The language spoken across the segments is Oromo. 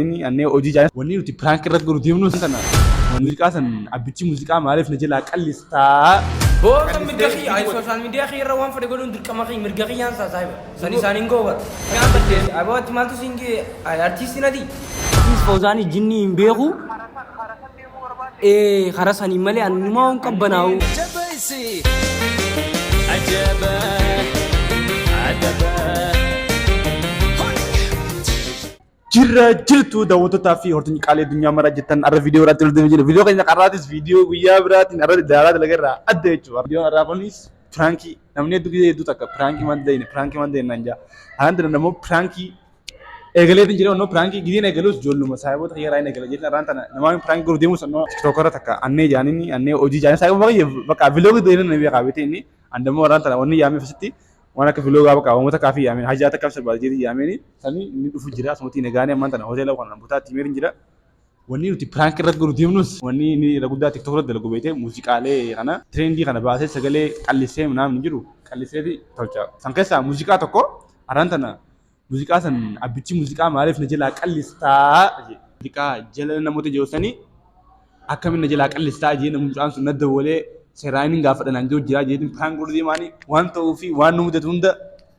Inni annee hojii jaalala. Wanni nuti prank irratti godhu deemnu tana muuziqaa san abbichi muuziqaa maaliif na jalaa qallistaa? Boo kan mirga kiyya ay social media kiyya irra waan fedhe godhuun dirqama kiyya mirga kiyyaan isaa saahiba. San isaan hin ga'u bara. Gaan balleesse aboo ati maaltu siin ga'e ay artiistiin ati. Artiist Fawzaanii jinnii hin beeku. Ee kara sanii malee ani numaa hin qabbanaa'u. Jabeessi ajaba adaba. Jirra jirtu daawwattootaa fi hordoftoonni qaalii addunyaa maraa jirtan har'a viidiyoo biraatti walitti deebi'ee jira. Viidiyoo keenya qarraatis viidiyoo guyyaa biraatiin har'a daalaa dalagaa irraa adda jechuudha. Viidiyoon har'aa kunis piraankii namni hedduu gizee hedduu takka piraankii waan ta'in piraankii waan ta'in naan jaa. Haala tana immoo piraankii eegaleetiin jira onnoo piraankii gizeen eegalus ijoolluma saayiboota kiyya irraa hin eegala jechuudha. Har'aan tana namaan piraankii godhu deemus annoo tiktookarra takka annee jaaniin annee hojii jaaniin saayiboota kiyya bakka viloogii deemuun ni beekaa beekte inni andammoo har'aan tana wanni yaamee asitti waan akka filoogaa bakka uummata kaafii yaameen hajaa takka sirbaata jedhee yaameen sanii inni dhufu jira asumatti hin egaanii ammaan tana hoteela kana butaa itti himeetiin jira. Wanni nuti piraank irratti godhu deemnus wanni inni irra guddaa tiktok irratti dalagu beekte muuziqaalee kana tireendii kana baasee sagalee qallisee naamni jiru qalliseeti tolcha. San keessaa muuziqaa tokko har'aan tana Muuziqaa san abbichi muuziqaa maaliif na jalaa qallistaa jee. Muuziqaa jala namoota jiru sanii akkamiin na jalaa qallistaa jee namni mucaan sun na dawwalee seeraan inni gaafadha naan jiru jira jeetiin piraank godhu deemaanii waan ta'uu fi waan nu mudatu hunda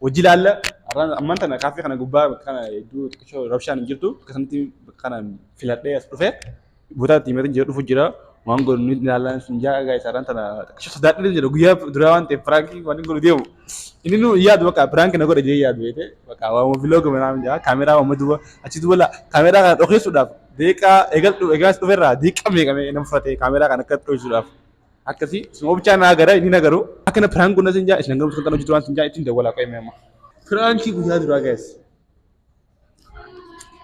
hojii laalla. Har'aan ammaan tana kaaffee kana gubbaa bakka kana hedduu xiqqishoo rabshaan hin jirtu bakka sanatti bakka kana filadhee as dhufe. Botaa itti himatin jira dhufu jira waan godhu ni ilaallaan sun jaa egaa isaadhaan tana xiqqisho sodaadhee jira guyyaa duraa waan ta'eef piraankii waan inni godhu deemu. Inni nu yaadu bakka piraankii na godha jedhee yaadu beekte bakka waan vilooga manaa jaa kaameraa waan duuba achi duuba la kaameraa kana dhokeessuudhaaf deeqaa eegal eegaas dhuferraa deeqa meeqamee nama fudhate kaameraa kana akka dhokeessuudhaaf. Akkasii isin obichaa naa gara inni na garuu akkana piraank godhna sin jaa isin hanga kan hojjetu waan sin jaa ittiin dawwalaa qo'ee amma. Piraankii guyyaa duraa guys.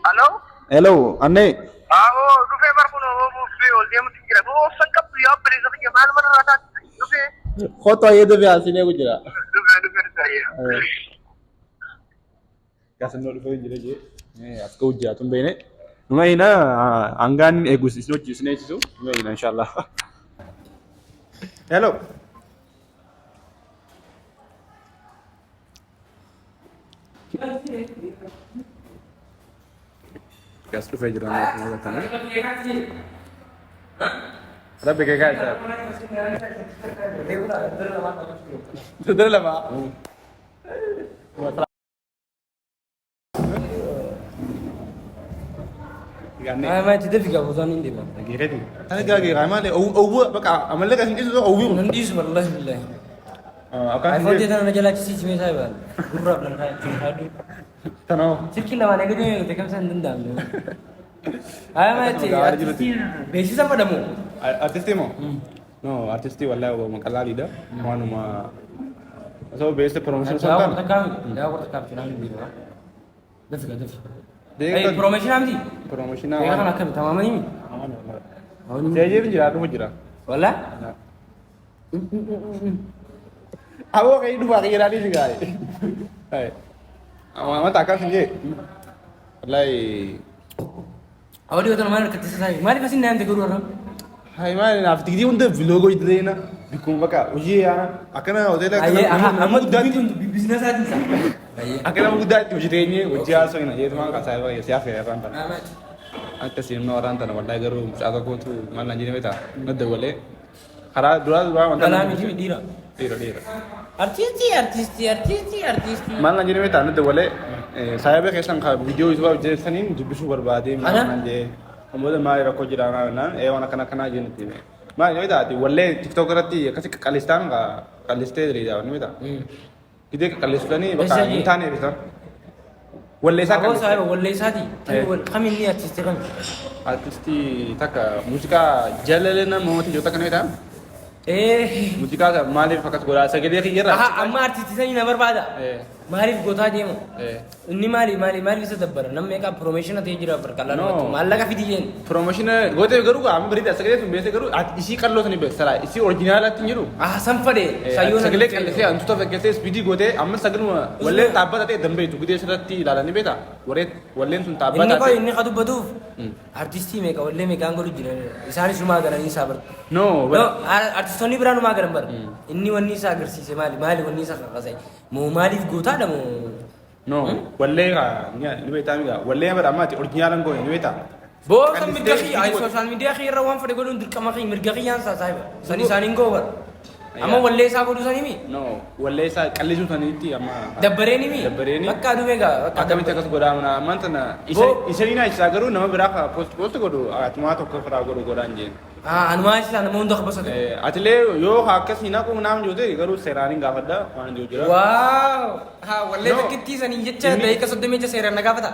Hello? Hello, Annee. Awoo, dhufee bar kun buufee ol deemutti jira. Obsan qabdu yaa obboleessa kiyya maal mana irraa taate dhufee. Kottu ayyee dafee asiin eegu jira. Dhufee dhufee dhufee. Gaasannoo dhufee jira jee. As ga'u jira tun beene. Numa hina hangaan eegu isin hojii isin eegsisu. Numa hina inshallah. Hello. Gas dhufee jira akkuma agartan. Rabbi kee kaa isaa. Dara lama. Maa itti dafi gaafa osoo hin deema. Ani gaagee maali owwu bakka amallee kan hin dhiisu owwi kun. Nan dhiisu wallahi billahi. Akkaan iPhone tana na jalaachisii cimee isaa ibaan. Gurraaf nan kaa'u. Tanoo. Silkii lamaan eega deemee galtee kamsa hin danda'amne. Haa maa itti artistii beeksisa madhamu. Artistii moo? No artistii wallahi obbo Maqalaaliidha. Waanuma osoo beeksisa promotion osoo hin Daawwa taane. takkaa daawwa takkaa fi naan beekaa. Dafi ka dafi. Deeqa Promotion miti. promotion Deeqa kana akkami tamaamanii mi? Seejeef jira dhufu jira. Walaa? Aboo kee dhufaa kee jedhaa dhiisi gaarii. Wanta akkas hin jee. Wallahi Awwa dhiyoo tana maal harkatti isa saayii? Maaliif asin naamte garuu har'a? Hai maali naaf digdii hunda vlog hojjeteena bikkuma bakka hojii yaana akkana hoteela Ayyee akkana aha nama amma guddaatti dubbiin tun dubbii biizinasaatiin isaa. Ayyee. akka nama guddaatti hojjeteenye hojii haasoo hin jeetumaan kan saayiba siyaaf irraan tana. Akkasii namni warraan tana wallahi garuu mucaa tokkotu maal naan jedhee beektaa na dawwalee karaa duraa duraa wanta Dhalaa miti dhiira. Dhiira dhiira. Artiistii artiistii artiistii artiistii. Maal naan jedhee beektaa na dawwalee saayiba keessan kan viidiyoo yuutuubaa hojjetaniin dubbisuu barbaadee maal Ana? naan jedhee ammoo maali rakkoo jira naan ee waan akkana akkanaa jee nutti hime. Maal jedhee beektaa ati wallee tiktook irratti akkasi qaqallistaan qallistee diriiraa ni beektaa. Gidee qaqalleessitanii bakka Eessa hin taane ibsa. Walleessaa Aboo qalleessa. saahiba walleessaati. Kam inni artistii kami? Artistii takka muuziqaa jalala namoota jiru takka ni beektaa? Ee. Muuziqaa sana maaliif akkas godhaa sagalee kiyyarraa? Aha amma artistii sanii na barbaada. Eh. Maaliif gootaa deema? Eh. Inni maali maali maaliif isa dabbara? Namni meeqa promotion ta'ee jira barqalaa No. namatti maallaqa fidi jeen. Promotion gootee garuu amma bareeda sagalee sun beese garuu ati isii qalloo sanii beese salaa isii originaalatti hin jiru. Ah san fadhe sayyoo na Sagalee qallisee hantuuta fakkeessee speedii gootee amma sagaluma walleen dhaabbata ta'e dambeetu gidee sirratti ilaalanii beektaa warreen walleen sun Inni dhaabbata qoy ta'e. inni ka dubbatuuf artistii meeqa wallee meeqaan godhu jira isaanis numaa garanii isaa bar. No No artistoonni biraa numaa garan bar. Inni wanni isaa agarsiise maali maali wanni isaa kakasa'e moo maaliif gootaadha moo. No, wallee ni beektaa migaa. Wallee bara ammaati original goone ni beektaa. Boosa mirga kiyya ay social media kiyya irra waan fedhe godhuun dirqama kiyya mirga kiyyaan isaa saahiba. San isaan hin goobar. Amma wallee isaa godhuu sanii mi? No, wallee isaa qallisuu saniitti amma. Dabbareeni mi? Dabbareeni. Bakka aduu egaa. Bakka Akkamitti akkas godhaa mana ammaan tana isa ni naachisaa garuu nama biraa ka post post godhu atumaa tokko firaa godhu godhaan jeen. Anumaa isaa nama hunda kabasate. Atilee yoo akkasii naqu naam joote garuu seeraan hin gaafadha waan jiru jira. Waaw! Haa wallee No. takkittii sanii jecha Inni- daqiiqa 30 jecha seeraan na gaafata.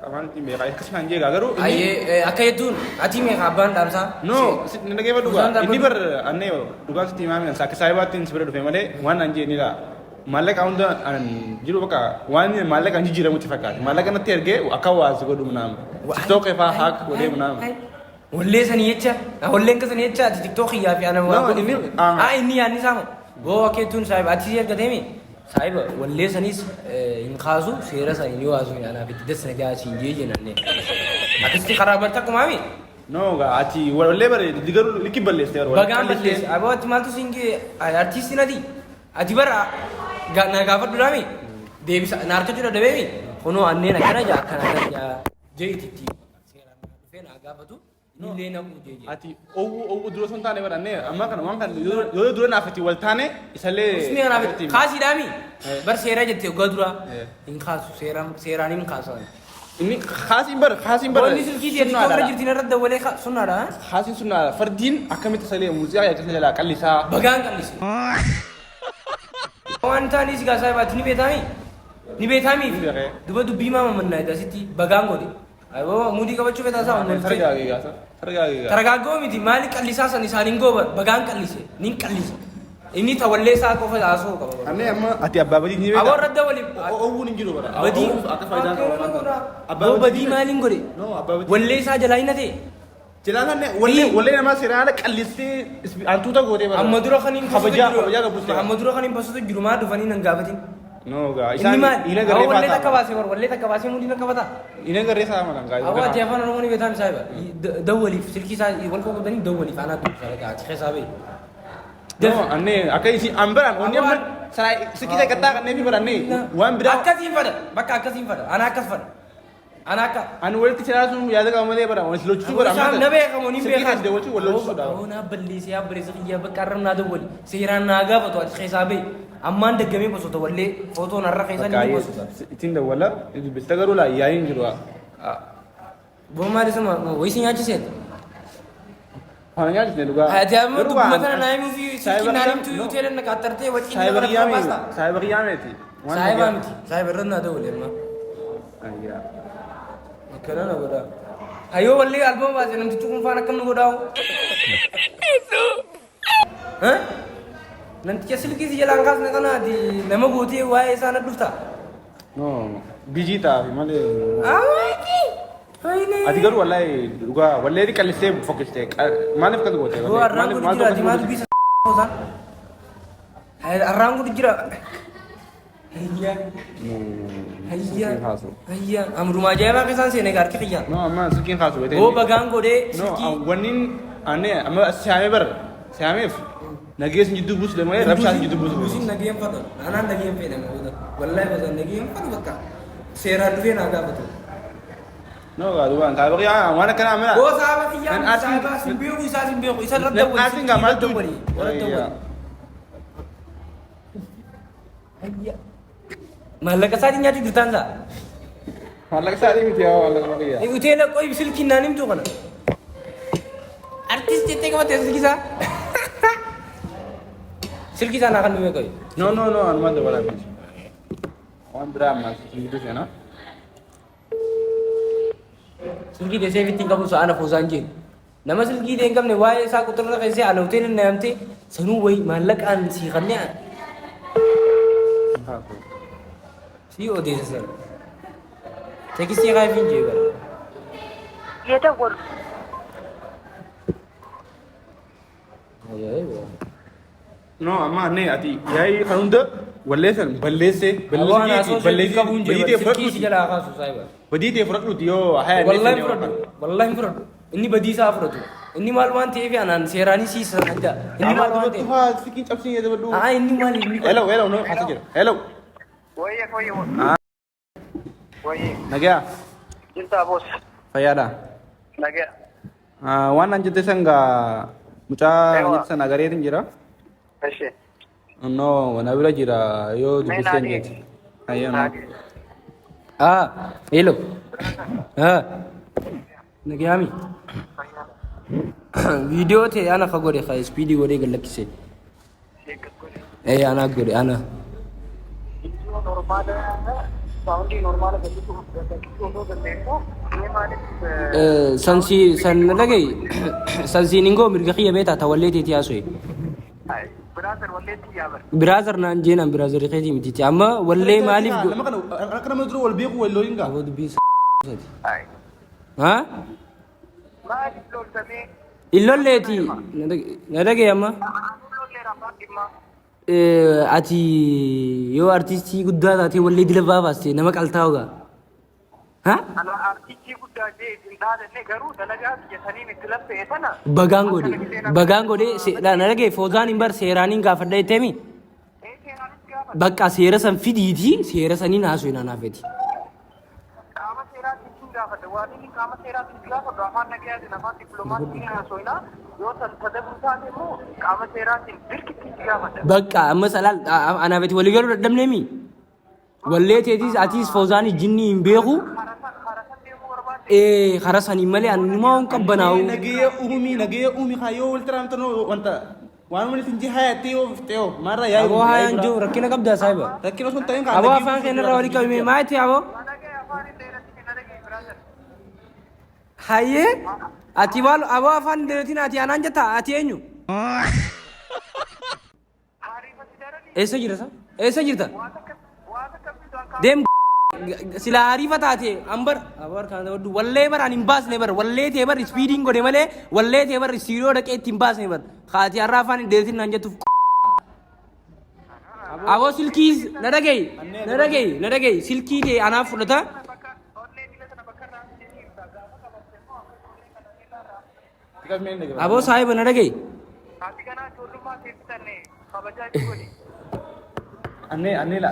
Afaan ittiin beekaa akkasumaan jeegaa garuu inni Ayyee akka jettuun ati meeqa abbaan dhaamsaa? No, na dhageeffadhu Dhugaan dhugaa. Inni dhaabbatu. bar annee dhugaan sitti himaa miidhan akka saayibaattiin si bira dhufe malee waan an jee ni laa. Maallaqa hunda an jiru bakka waan maallaqa an jijjiiramutti fakkaate. Maallaqa natti ergee akka waa si godhu naama. TikTok faa haak godhee naama. Wallee sanii jecha walleen ka sanii jecha ati TikTok yaa fi ana waa No, godhu. inni- Ah inni yaadni isaa moo? Boo akka jettuun saayiba ati si ergateemi? Saahiba wallee saniis hin kaasu seera saniin yoo haasofne anaaf itti das na jaa siin jee jenanne. Akkasitti karaa barta akkumaami? No gaa ati wallee bare garuu likki balleessite bara. Bagaan balleesse. Aboo ati maaltu siin gee artiistiin ati? Ati bara na gaafadhu daami? Deebisa na harkachuu dadhabeemi? Kunoo anneen akkana jaa akkana akkana jaa jee itti itti seeraan dhufee na gaafatu. Illee naquu jee jee. Ati owwu owwu dura osoo hin taane bara annee amma kana waan kana yoo dura naaf itti wal taane isallee. Usni kanaaf itti- kaasiidhaami. Eh. Bar seera jette waggaa duraa Eh. hin kaasu seeraan seeraan hin kaasan. Inni kaasiin bara kaasiin bara. Wanni silkii ta'e sunnaadha. irra jirtiin irra dawwalee sunnaadha. Kaasiin sunnaadha. Fardiin akkamitti isalee muuziqaa yaachisa jalaa qallisaa. Bagaan qallise. Waan taanis gaa saahibaatti ni beetaami. Ni beetaami. Ni beekee. Duba dubbii maama mannaa asitti bagaan godhe. Aboo muudii qabachuu feetaa isaa onnee Targaagee gaasa. Targaagee gaasa. Targaaggoo miti maali qallisaa san isaan hin gooban bagaan qallise nin qallise. Inni tawallee isaa qofa haasa'uu qaba. Annee amma ati abbaa badii ni beektaa? Aboo irra dawali. Owwuun hin jiru bara. Badii Owwuun akka faayidaan qabu waan ta'eef. Abbaa Aboo badii maaliin godhe? No abbaa badii. Wallee isaa jalaa hin hatee? Jalaa kan wallee wallee namaa seeraan ala qallistee hantuuta gootee bara. Amma dura kan hin kabajaa kabajaa qabuste. Amma dura kan hin basutu jiru maa dhufanii nan gaafatin. No gaa Inni isaan maal? ina Aboo garee wallee takka faataa. baasee war wallee takka baasee muudii na qabata. Ina garee isaa malan gaa. Aboo ati afaan Oromoo ni beektaa misaayiba. Dawwaliif silkii isaa wal qoqqoodanii dawwaliif anaa dubbisa dhagaa ati keessaa bahi. No annee akka isi an baraan onni amma sana sikii takka kanneen fi barannee waan biraa. Akkasiin fadha bakka akkasiin fadha ana akkas fadha. Ana akka. Ani walitti siyaasuun yaada qaba malee bara wal lochuu bara. Isaan na beekamu ni Silkii beekan. keessa dawwachuu wal lochisuudha. Aboo naa balleessee abbareessa kiyyaa bakka arram naa dawwali. Seeraan naa gaafatu ati keessaa bahi. Ammaan daggamee bosota wallee footoon har'a keessa ni bosota. Ittiin dawwala dubbista garuu laa yaa'iin jiru. Boo maal isuma wayii si nyaachiseen? Kana nyaachisne dhugaa. Ati amma dubbuma kana naa himuu fi silkii naa himtu yoo ta'e na qaxxartee wacii Saayiba nama qiyyaame baasta. saayiba qiyyaameeti. Saayiba miti. Saayiba irra naa dawwale amma. Akkana na godhaa. Hayyoo wallee albama baase namtichi kun faan akkam nu godhaa? Namticha silkii si jalaan kaasne kana ati nama gootee waa'ee isaa na dhufta. No bijii ta'aafi malee. Awaaki! Hayilee! Ati garuu wallahi dhugaa wallee qallistee fokkiste maaliif akkas goote? Boo arraan godhu jira ati maal dubbisa isaa? Arraan godhu jira. Hayyaa. Hayyaa. Hayyaa. Amrumaa ajaa'ibaa keessaan seenee gaarki kiyyaa. No amma silkiin kaasu beekte. Boo bagaan godhee No silkii. wannin anne amma siyaamee bara siyaameef nageessi jidduu buusu malee rabshaan jidduu buusu. Buusin nageen fadha. Anaan nageen fedha booda. Wallahi booda nageen fadhu bakka. Seeraan dhufee naa gaafatu. No gaa duwwaan saaba qiyyaa waan akkanaa amana. Boo saaba kiyyaa Nan aarsin- saaba sin beeku isaa sin beeku isa irratti Nan dawwali. aarsin gaa maaltu- Dawwali. Irratti dawwali. Maallaqa isaatiin nyaachuu jirtaan isaa. Maallaqa isaatii miti yaa maallaqa qiyyaa. Uteela qoy silkiin naan himtu kana. Artist jettee qabattee silkii isaa. Silkii isaa naa kan dhumee qoy. No no no anumaan dabalaa miti. Waan biraa ammaa gidduu seenaa. Silkii deessee ittiin qabu sa'ana foosaan jeen. Nama silkii hin qabne waa'ee isaa quxirra keessee ana hoteela na yaamtee sanuu wayi maallaqaan sii kannee sii odeessa sana. Teekistii kaayif hin jee bara. የደወሉ No amma anne ati yaa'ii kan hunda walleessan balleessee Waan haasoo balleessee qabuun jee badii ta'e silkii si fudhadhuuti. jalaa kaasu saayiba. Badii ta'e fudhadhuuti yoo haya Wallahi hin fudhadhu. Wallahi hin fudhadhu. Inni badii isaa fudhatu. Inni maal waan ta'eef anaan seeraanis siisa adda. Inni maal waan ta'eef. Silkiin cabsiin jedhu. Haa inni maal inni Hello hello no hasa jira. Hello. ወየ ወየ Wayii. Nagayaa? Jirtaa boos. Fayyaadha. Nagaya. Waan an jette san gaa mucaa Ewa. jette san agareetin jira. Eshi. No, na bira jira yoo Mee dubbisteen naa jetti. dhiyeessi. Ayyoo Naa no. dhiyeessi. Ah, hello. Ah. Nagayaami. Viidiyoo ta'e ana ka godhe ka ispiidii godhee gad lakkise. Ee ana godhe ana. Viidiyoo normaala saawundii normaala gaditti osoo dandeessu mee maaliif Sansi san na dhaga'i sansiin ingoo mirga kiyya beektaa ta wallee teetii haasa'e. Brother walleetti yaabar. Brother naan jeenaan brother keetii mitiiti amma wallee maaliif Nama kana akka nama dura wal beeku wal looliin gaa. Aboo dubbiin sati. Haa? Maaliif loltamee? Hin lolleeti na dhaga'i amma. Anuu lolleera abbaan dhimmaa. Ati yoo artistii guddaa taatee wallee dila baafaste nama qaltaa ogaa. Ha? Ana artistii guddaa jee isin dhaadanne garuu dalagaa biyya saniin itti laffee sana. Bagaan godhe. Bagaan godhe na dhaga'i foozaan hin bar seeraaniin gaafadha jetteemi. Ee seeraanis gaafadha. Bakka seera san fidiitii seera saniin haasoo hin anaafeti. Qaama seeraatiin sin gaafadha. Waan inni qaama seeraatiin si gaafadhu afaan nagayaatiin afaan dippiloomaasiitiin haasofna. Yoo san tadabru taate immoo qaama seeraatiin dirqitti si gaafadha. Bakka amma salaal anaafeti walii galuu dadhabneemi. Wallee teetis atiis foozaan jinni hin beeku. Harasan deemuu barbaadde. Ee karaa saniin malee annumaa hin qabbanaa'u. Nagaya uumii nagaya uumii kaa yoo walitti raamtan wanta waan walitti hin hayattee yoo fiftee yoo maarraa yaa'u. Aboo hayaan jiru rakkina qabdaa saahiba. Rakkina osoo hin ta'in kaa. Aboo afaan keenya irraa walii qabime maa itti aboo? Nagaya afaan hin dheeratin na dhagaye brother. Hayyee ati maal aboo afaan hin dheeratin ati anaan jetta ati eenyu? Hariifati daranii Eessa jirta sa? Eessa jirta? waan akka waan akka bidaan kaa. Deem sila hariifa taate ambar aboo harkaan waddu wallee bar ani hin baasne bar wallee ta'e bar ispiidiin godhe malee wallee ta'e bar istiidiyoo dhaqee itti hin baasne bar kaati har'a afaan hin dheeratin naan jettuuf. Aboo silkii na dhaga'i na dhaga'i na dhaga'i silkii ta'e anaaf fudhata. Bakka onnee dila sana bakka irraa fidee ibsa gaafa qabatte immoo akka ijoollee kana irraa. Aboo saahiba na dhaga'i. Ati ganaa ijoollummaa seessitanne kabajaa jiru. Annee annee la.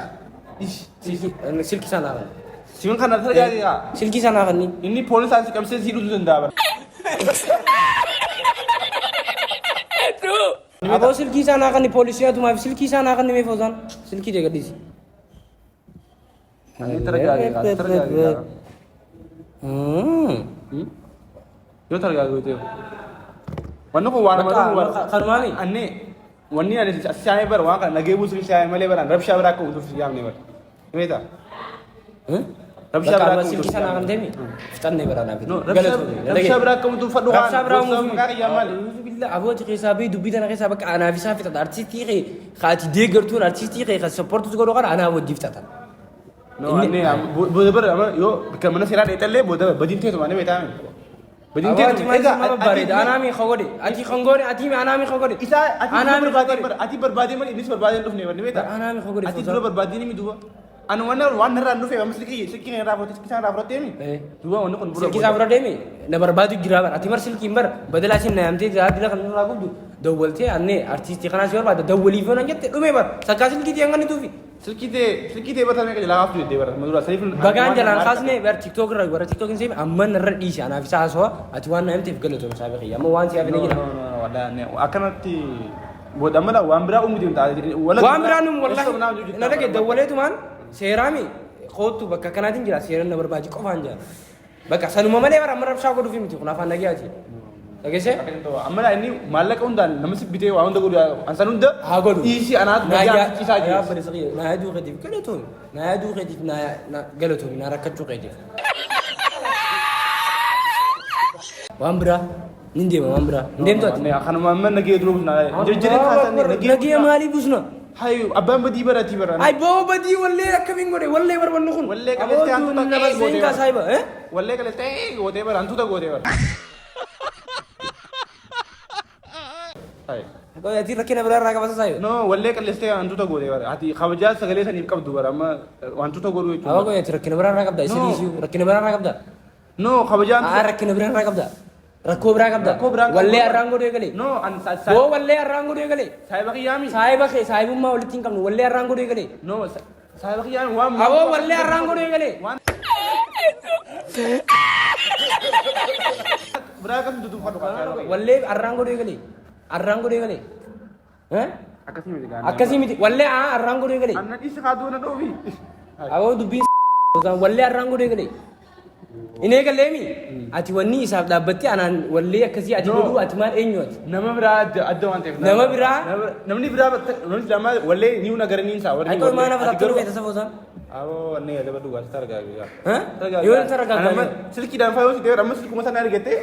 Silkii sanaa kan. Simin kana tajaajila. Silkii sanaa kan. Inni poolisaan si qabsee si hidhuu danda'a bara. Aboo silkii sanaa kan poolisii atumaaf silkii sanaa kan mee foozaan silkii ta'e gadhiisi. Annee targaagee targaagee. Yoo targaagee ta'e. Wanni kun waan Bakka kanumaami. Annee wanni ani as yaamee bara waan kana nagee buusuuf si yaamee malee bara rabshaa biraa akka uumtuuf si yaamne bara. Beektaa? Rabshaa biraa akka Silkii uumtuuf. sanaa kan ta'e fixannee bara naaf. No, rabshaa biraa akka uumtuuf fadhu waan. Rabshaa biraa uumuuf. Maqaa kiyyaa maali? Abooti keessaa bee dubbii tana keessaa bakka anaaf isaa fixata. Artistii kee kaati deeggartuun artistii kee kan sappoortus godhu kana anaa wajjin fixata. No, annee booda bara amma yoo bakka mana seeraa dheexallee booda bara badiin teetu malee beektaa miti. Badiin Aboo ati teetu maal nama babbareeda anaami kan godhe ati kan godhe ati anaami kan godhe. Isaa ati Anaami dura kan barbaadee godhe. bara ati barbaadee malee innis barbaadee hin dhufne barni beektaa. Anaami kan godhe Ati Foozaan. dura barbaadee ni duuba. Ani waan waan narraa hin dhufe amma silkii silkii irraa fudhatte silkii irraa fudhattee mi? Duuba wanni kun Silkii isaa fudhadhee mi na barbaadu jira bara ati bar silkiin bar badalaa isin na yaamtee jira dila kan nurraa gubdu dawwaltee annee artiistii kanaa si barbaada dawwaliif yoo nan jette dhume bar sakkaa silkii ta'e hanga tuufi. Silkii ta'e silkii ta'e batamee kan jalaa kaaftu jettee bara madura saniif. Bagaan jalaan kaasne bar tiktook irra warra tiktook hin seeme amma narra dhiise anaaf isaa haasawaa ati waan na himteef galatoom saabe kiyya amma waan si hafe ni jira. Akkanatti booda amma waan biraa uumuu deemta. Waan biraa nu wallahi na dhage dawwaleetumaan seeraami koottu bakka akkanaatiin jira seeraan na barbaachi qofaan jira. Bakka sanuma malee bara amma rabshaa godhuufi miti kun afaan nagayaati. Dhageessee? Amma inni maallaqa hundaan nama si bitee waa hunda godhu ansan hunda Haa godhu. Dhiisii anaatu nagaa ciisaa Naa jiru. barreessa kiyya naa yaaduu keetiif galatoomi. Naa yaaduu keetiif naa galatoomi naa rakkachuu keetiif. Waan biraa nin deema waan biraa hin deemtu ati. Kanuma amma nagee dura busnaa. Jijjiirri kaasan Nagee maalii busna? Hayu abbaan badii baratii bara. Ay boo badii wallee akkamiin godhe wallee barbannu kun. Wallee qaleessee hantuuta Nama gootee seenkaa bara. saayiba. Wallee qaleessee gootee bara hantuuta gootee bara. Hayi. Ati rakkina biraa irraa qabata saayiba. No wallee qaleessee hantuuta gootee bara. Ati kabajaa sagalee saniif qabdu bara amma hantuuta godhuu Aboo jechuudha. qoy ati rakkina biraa irraa qabda isa No. dhiisuu rakkina biraa irraa qabda. No kabajaa Aa rakkina biraa irraa qabda. Rakkoo biraa qabda. Rakkoo biraa hin qabdu. Wallee arraan godhee galee. No an Boo wallee arraan godhee galee. saayiba qiyyaami. Saayiba kee saayibummaa walitti hin qabnu wallee arraan godhee galee. No saayiba qiyyaami waan. Aboo wallee arraan godhee galee. Waan. Biraa akkasii duduufadhu kan. Wallee arraan godhee galee. Arraan godhee galee. Eh? Akkasii miti gaana. Akkasii miti. Wallee aa arraan godhee galee. Anna dhiisi haaduu na dhoofi. Aboo dubbiin wallee arraan godhee galee. Hin eegalleemi. Ati wanni isaaf dhaabbattee anaan wallee akkasii ati No. godhuu ati maal eenyu ati? Nama biraa adda adda waan ta'eef. Nama biraa? Namni biraa namni lama wallee ni una garanii isaa warri. Ati qoy maana fatattoo dhufee tasa foosaan? Aboo wanni adaba dhugaa sitti argaa jira. Yoo inni taragaaggaane. Silkiidhaan faayoo si ta'e amma silkuma sana argatte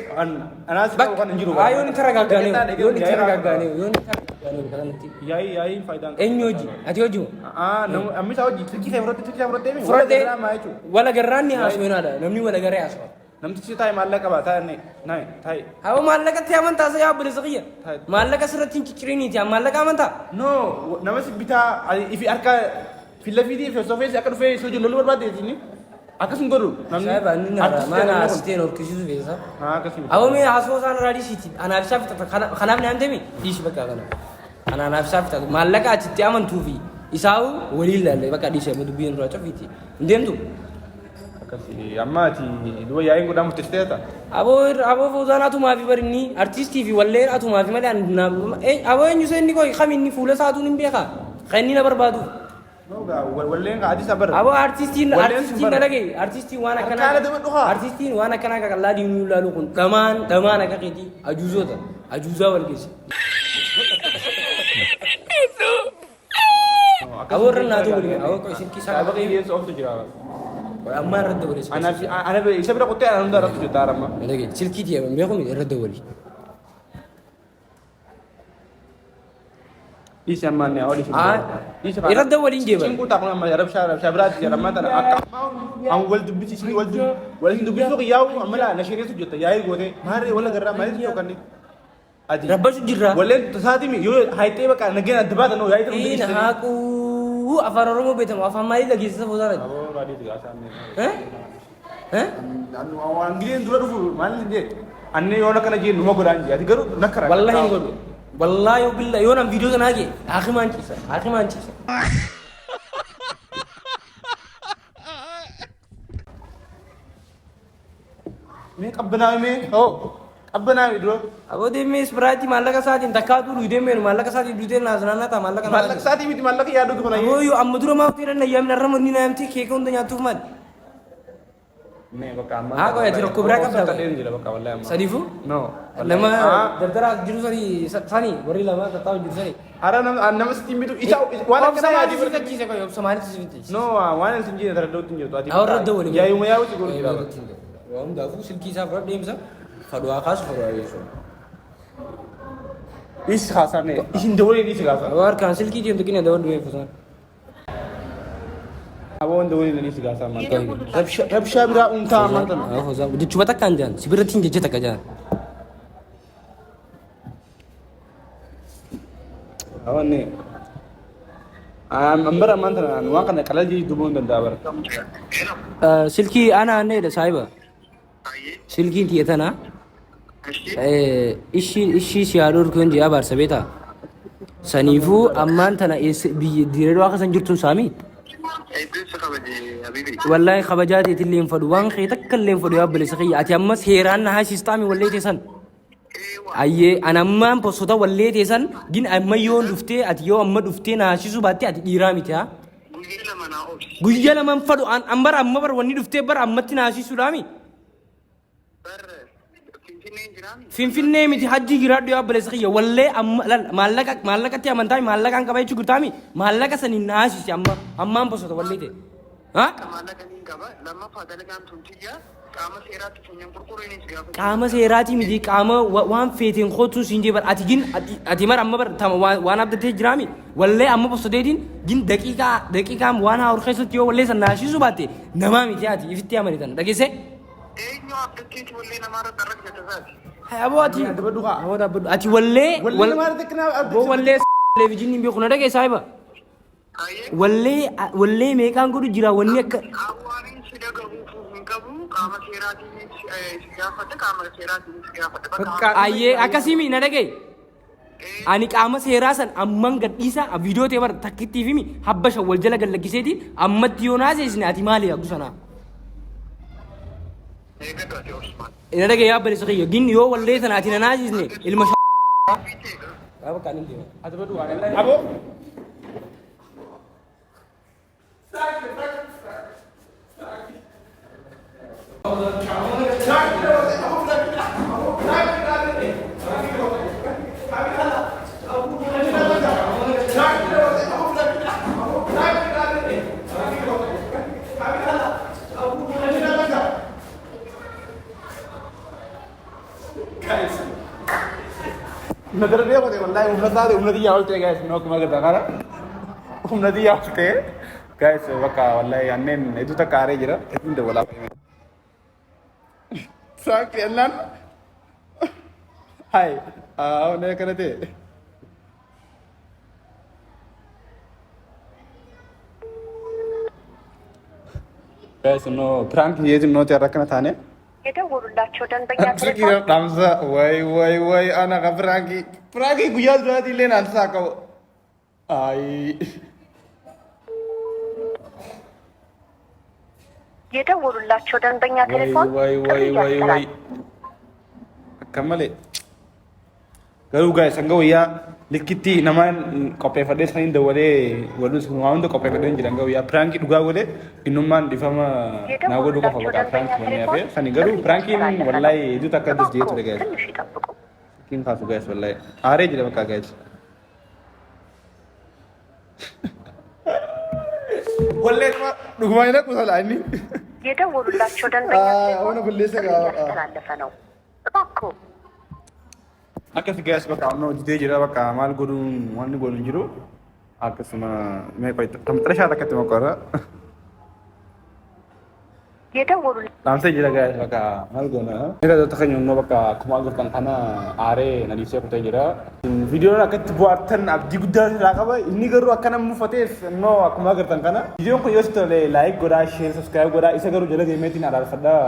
anaas Bakka kan hin jiru. Haa yoo inni taragaaggaane yoo inni taragaaggaane yoo inni taragaaggaane kanatti. Yaa'ii yaa'iin faayidaan. Eenyu hojii? Ati hojii moo? Ah amma isaa hojii silkii isaa fudhatte silkii isaa fudhatte Fudhadhee wala garraan ni haasofinaadha namni wala garee haasofa. Namtichi taa'e maallaqa qaba taa'e nae taa'e. Hawa maallaqatti amantaa isa yaa obboleessa kiyya. Taa'e. Maallaqa sirratti hin cicciriniiti maallaqa amantaa. No nama si bitaa ifi harka fillafiitii fi sofeessi akka dhufee si wajjin loluu barbaadde inni akkas hin godhu. Saayiba inni nara Artistii maana jedhamu kun. haasiteen horkisiisu feesa. Haa akkas miti. Hawa mee haasoo isaan irraa dhiisiiti anaaf isaa fixata kanaaf naan deemi dhiisi bakka kana. Anaaf isaa fixata maallaqa achitti amantuu fi isaa'u waliin laalle bakka dhiisi amma dubbiin irraa cufiiti. Hin deemtu. Akkasi amma ati duba yaa'iin godhaa murteessiteeta. Aboo aboo Fawzaan atumaa fi barinni artistii fi walleen atumaa fi malee aboo eenyu seenni koo kam inni fuula isaatuun hin beekaa kan inni na barbaadu. Walleen adii isaa bara. Aboo artistiin Walleen sun artistiin na bara. dhagaye artistiin waan akkanaa Harkaana daba dhuhaa. artistiin waan akkanaa qaqallaa diinuu ilaalu kun dhamaan dhamaan akka keetii ajuuzoota ajuuzaa wal geesse. Aboo irra naatu waliin aboo qoy silkii isaa Sababii dhiyeessu ooftu jira. Ammaa irratti waliin. Ana isa bira qottee ana hunda irratti hojjeta amma. Dhagaye silkii tiya beeku miti irratti waliin. Dhiisi amma inni haa dhiisi. Irratti waliin jeeba. Cinquu ta'a kun amma rabshaa rabshaa biraatti jira amma tana akka an wal dubbisi isin wal wal isin dubbisuu qiyyaa'u amma laa na sheereessu jetta yaa'ii gootee maarree wal agarraa maaliif tokkanni. Ati. Rabbashu jirra. Walleen tasaatimi yoo hayxee bakka nageen adda baatan noo yaa'ii ta'uu Inni haaquu afaan Oromoo beekamu afaan maalii dhageessisa foosaadha. Eh? Eh? Waan gileen dura dhufu maal jee anne yoo akkana jee numa godhaan jee ati garuu nakkara. Wallahi hin godhu. Wallahi yoo billa yoo nam viidiyoo sana hage haakimaan ciisa haakimaan ciisa. Mee qabbanaa'e mee hoo qabbanaa'e dura. Aboo deemee ispiraayitii maallaqa isaatiin takkaatuu dhuydee meenu maallaqa isaatiin dhuydee naasnaannaa ta'a maallaqa Maallaqa isaatii miti maallaqa yaaduu kana. Aboo yoo amma dura maaf ta'e na yaamni arrama ni na yaamtee keeka hunda nyaattuuf maali? Mee bakka amma. Haa qoy ati rakkoo biraa qabda. Sadeen jira bakka wallahi amma. Sadiifuu? No. Nama dardaraa jiru sanii sanii warri lama tattaa'u jiru sanii. Hara nama sitti bitu isa waan Obsa akkana maaliif yaadii si fittachiise qoy obsa maaliif si fittachiise? No waan isin jiru dardootti hin jirtu ati. Awwa irra dawwali. Yaayuma yaa'u si godhu jira. Waa hundaafuu silkii isaa fudhadhu deemsa fadhuwaa kaasu fadhuwaa geessu. Dhiisi haasaan isin dawwalee dhiisi gaafa. Aboo harkaan silkii deemtu qina dawwadhu mee fusaan. Aboo dawwalee dhiisi gaafa ammaan Rabshaa biraa uumtaa ammaan tana. Aboo fusaan jechuma takkaan jaan si biratti hin jecha takka jaan. Awanne. An bara ammaan tana waan kana qalal jee dubuu hin danda'a bara. Silkii ana anneedha saahiba. Silkiin tiyya tana ishii ishii si haa dhorku hin jee abaarsa beetaa. Saniifuu ammaan tana eessa biyya diiree akka san jirtuun saamii. Wallaahi kabajaa teetillee hin fadhu waan kee takka illee hin fadhu yaa obboleessa kiyya ati amma seeraan na haasistaami wallee teessan. Ayyee an ammaan posota wallee teessan gin amma yoon dhuftee ati yoo amma dhuftee na haasisuu baatte ati dhiiraa miti haa. Guyyaa lama naa obsi. Guyya lama hin fadhu an an bara amma bara wanni dhuftee bara ammatti na haasisuudhaami. Bar Finfinneen jiraami. Finfinnee miti hajji jiraadhu yaa obboleessa kiyya wallee amma lal maallaqa maallaqatti amantaa maallaqaan qaba jechuu gurtaami maallaqa saniin na haasisi amma ammaan posota wallee ta'e. Ha? Maallaqa niin qaba. Lammaffaa dalagaan tun tiyya qaama seeraatti funyaan qurqureenis gaafa. Qaama seeraatii miti qaama waan feeteen kootuu siin jee bar ati gin ati mar amma bar tama waan abdatee jiraami wallee amma posoteetiin gin daqiiqaa daqiiqaan waan haa keessatti yoo wallee san na haasisuu baatte namaa miti ati ifitti amanitan dhageessee. Eenyu abdatteeti wallee namaarratti arrabsata isaati. Hay aboo ati. Dhaabbadhu kaa. Aboo dhaabbadhu. Ati wallee. Wallee namaarratti akkana Aboo wallee televizyiinii hin beeku na dhagee saahiba. Hayyee. Wallee wallee meeqaan godhu jira wanni akka. Qaawwaanin si dhagahuuf hin qabu qaama seeraatiin si gaafadha qaama seeraatiin si gaafadha. Bakka Ayyee akkasii mi na dhagee. Ani qaama seeraa san amman gadhiisa viidiyoo ta'e bara takkittii fi habba shan wal jala gad lakkiseeti ammatti yoo naaseesne ati maali hagu sanaa. Eegadhu ati Osman. Ina dhagaye yaa obboleessa kiyya. Gin yoo wallee tana ati na naasisne ilma Bakka ani deema. Ati badu waan Abo. Nadar dee qote wallahi humna taate humna xiyyaa ol ta'e guys no akkuma agartan kana humna xiyyaa ol ta'e guys bakka wallahi anneen hedduu takka aaree jira hedduun dabalaa fayyadame. Saaqi ennaan hai awne akkana ta'e. Guys no prank yeetin nooti har'a akkana taane. የደወሉላቸው ደንበኛ Silkii ቴሌፎን dhaamsa way way way ana ka pirankii pirankii guyyaa duraatii illee naan saaqabu. Ayi. የደወሉላቸው ደንበኛ Way ቴሌፎን way ጥሪ way way way. እያስተላለፈ Akkam malee. Garuu guys hanga wayyaa likkitti namaan qopheeffadhee saniin dawwalee walus waa hunda qopheeffadhee jira hanga wayyaa pirankii dhugaa godhe innummaan dhifama naa godhuu qofa የደወሉላቸው bakka ደንበኛ pirankii wanni ቴሌፎን hafe sani ጥሪ garuu prankiin እያስተላለፈ ነው። wallahi hedduu takka addas jee እባክዎ ture guys. ትንሽ ይጠብቁ። Kin kaasu guys wallahi aaree jira bakka guys. Wallee dhugumaan hin dhaqu salaa inni. የደወሉላቸው ደንበኛ ቴሌፎን አሁን ሁሌ ጥሪ እያስተላለፈ ነው። እባክዎ Akkas guys bakka amma hojjetee jira bakka maal godhuun wanni godhu hin jiru. Akkasuma mee qoy tamxirashaa takkatti mokorra. የደወሉ Dhaamsee jira guys bakka maal goona. Inni irratti kan immoo bakka akkuma agartan kana aaree na dhiisee kutee jira. Viidiyoon akkatti bu'aartan abdii guddaa irraa qaba. Inni garuu akkana mufateef immoo akkuma agartan kana. Viidiyoon kun yoo sitti tole like godhaa, share, subscribe godhaa. Isa garuu jala deemeetiin araarfadhaa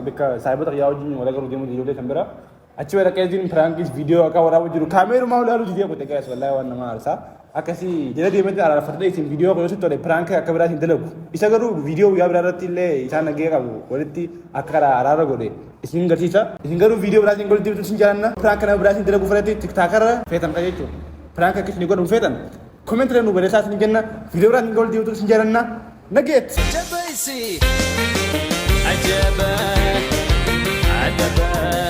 bakka saayibota xiyyaa wajjin wal agaruu deemuu ijoollee kan bira. Achi bira qeetiin piraankiis viidiyoo akka waraabuu jiru kaameerumaa ilaaluu didee kute guys wallahi waan nama aarsaa. Akkasii jala deemeetiin araarfadhaa isin viidiyoo kun yoo sitti tole piraankii akka biraatiin dalagu. Isa garuu viidiyoo guyyaa biraa irratti illee isaan nagee qabu walitti akka karaa araara godhe isin garsiisa. Isin garuu viidiyoo biraatiin godhu deemtu isin jaalanna. Piraank nama biraatiin dalagu fudhate tiktaakarra feetan dha jechuudha. Piraank akka isin godhamu feetan. Comment illee nu barreessaa isin jenna. Viidiyoo biraatiin godhu deemtu isin jaalanna. Nageet. Jabeessi ajaba adaba.